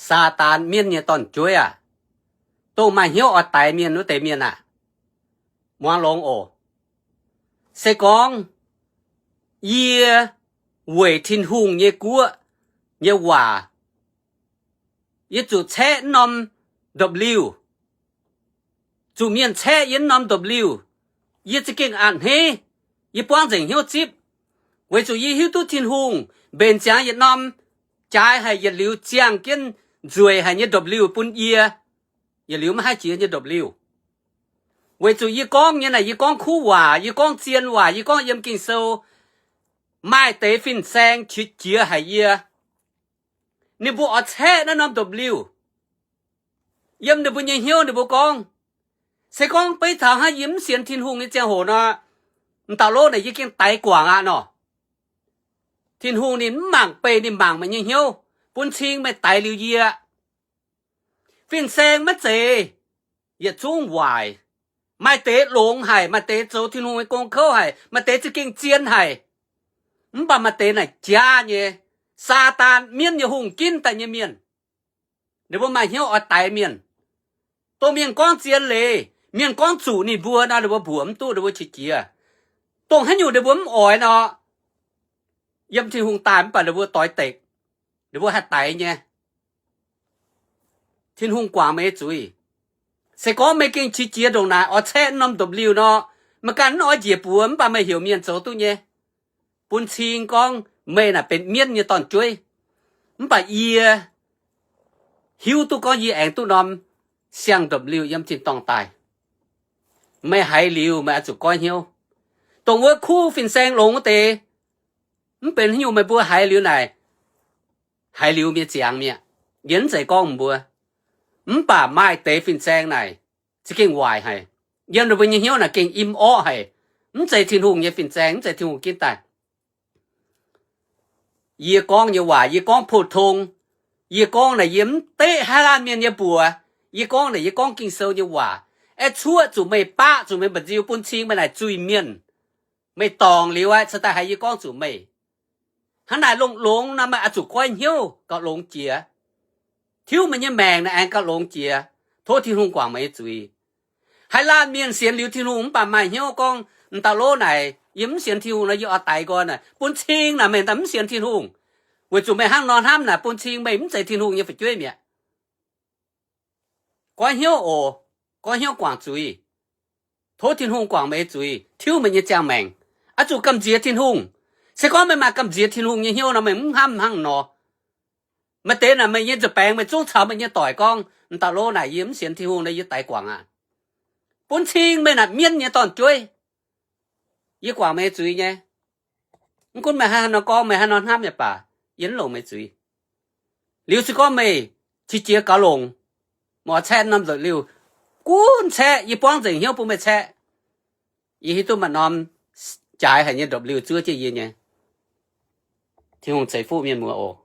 Saadaan mienv nyei dorn-jueiv aac, dongh maaih hnyouv oix daix mienh wuov deix mienh aah, muangx longx oc. Se gorngv yie weic Tin-Hungh nyei guoqv nyei waac, yie zuqc caeqv norm ndopv-liuh, zuqc mienh caeqv yie norm ndopv-liuh, yie za'gengh a'hneiv, yie buangv nzengc hnyouv zipv, weic zuqc yie hiuv duqv Tin-Hungh mbenc ziangx yietc norm jaaix haic yietc liuz ziangh jienv nzueic haic nyei ndopv-liuh bun yie, yietc liuz maiv haih jiex nyei ndopv-liuh. Weic zuqc yie gorngv nyei naaic, yie gorngv kuv waac, yie gorngv zien waac, yie gorngv yiem Ging-Sou, maaih deix fin-saeng qiex jiez haic yie. Ninh mbuo oix caeqv naaiv norm ndopv-liuh. Yiem ninh mbuo nyei hnyouv ninh mbuo gorngv, se gorngv beiv taux hnangv yie mv sienx Tin-Hungh nyei ziangh hoc nor, m'dauh lov naaic yie gengh daix guangc aqv nor. Tin-Hungh ninh mv mangc beih, ninh mangc meih nyei hnyouv, bun cing meih daix liuz yie. Fin-saeng maiv zeiz yietc zungv waaic. Maaih deix longx haic, maaih deix zoux Tin-Hungh nyei gong kouv haic, maaih deix za'gengh zien haic. Mv baac maaih deix naaic jaav nyei, Saadaan mienv nyei hungh ginv daaih nyei mienh. Ninh mbuo maaih hnyouv oix daix mienh. Dongh mienh gorngv zien leiz, mienh gorngv zuqc ninh mbuo nor, ninh mbuo mbuoqc mv duqv, ninh mbuo qiex jiez. Dongh haaix nyungc ninh mbuo mv oix nor, yiem Tin-Hungh daaih mv baac ninh mbuo doix dekc, ninh mbuo haih daix nyei. Tin-Hungh guangc meih nyei zuiz. Se gorngv meih gengh qiex jiez ndongc naaic oix caeqv norm ndopv-liuh nor, meih ganh mv oix njiec buoz mv baac meih heuc mienh zoux duqv nyei. Bun cing gorngv meih naaic benx mienv nyei dorn-jueiv. Mv baac yie hiuv duqv gorngv yie aengx duqv norm siang-ndopv-liuh yiem tin-dorngh daaih. Meih haiz liuz meih oix zuqc goiv hnyouv. Dongh wuov kuv fin-saeng longx wuov deix, mv benx haaix nyungc meih mbuo haiz liuz naaic, haiz liuz mienh ziangx mi'aqv. Yie mv zeiz gorngv mbuo. Mv baac maaih deix fin-saeng naaic za'gengh waaic haic. Yiem ninh mbuo nyei hnyouv naaic gengh im orqv haic. Mv zeiz Tin-Hungh nyei fin-saeng, mv zeiz Tin-Hungh ginv daaih. Yie gorngv nyei waac, yie gorngv pou-tong. Yie gorngv naaic yie mv deqv haaix laanh mienh nyei mbuox. Yie gorngv naaic yie gorngv Ging-Sou nyei waac. Aeqv, cuoqv zuqc meih baqv, zuqc meih mba'nziu, bun cing meih naaic zuiz-mienh. Meih dorngc liuz aqv, cingx daaih haiz yie gorngv zuqc meih. Hnangv naaic longx-longx nor, meih oix zuqc goiv hnyouv gauh longx jiex. Tiuv meih nyei maengc naaic aengx gauh longx jiex. Tov Tin-Hungh guangc meih nyei zuiz. Haaix laanh mienh sienx liuz Tin-Hungh mv baac maaih hnyouv gorngv, m'dauh lov naaic, yie mv sienx Tin-Hungh nor, yie oix daix nqoi naaic, bun cing naaic meih mv sienx Tin-Hungh. Weic zuqc meih hnangv nor hnamv naaic, bun cing meih mv zeiz Tin-Hungh nyei fu'jueiv mi'aqv. Goiv hnyouv oc. Goiv hnyouv guangc zuiz. Tov Tin-Hungh guangc meih nyei zuiz, tiuv meih nyei ziangh maengc, oix zuqc gamh nziex Tin-Hungh. Se gorngv meih maaih gamh nziex Tin-Hungh nyei hnyouv nor, meih mv hnamv hnangv nor. Maaih deix naaic meih nyei nzuih baengx meih zungv caux meih nyei doic gorngv, m'dauh lov naaic, yie mv sienx Tin-Hungh nor, yie daix guangc aqv. Bun cing meih naaic mienv nyei dorn-jueiv. Yie guangc meih nyei zuiz nyei. Mv gunv meih haaix nor gorngv, meih haaix nor hnamv yaac baac, yie mv longc meih zuiz. Liuz se gorngv meih qiex jiez gaux longc, meih oix caeqv norm ndopv-liuh, gunv caeqv, yie buangv nzengc hnyouv bun meih caeqv. Yie hiuv duqv maaih norm jaaix haic nyei ndopv-liuh zuov jienv yie nyei. Tin-Hungh ceix fuqv mienh muoz oc.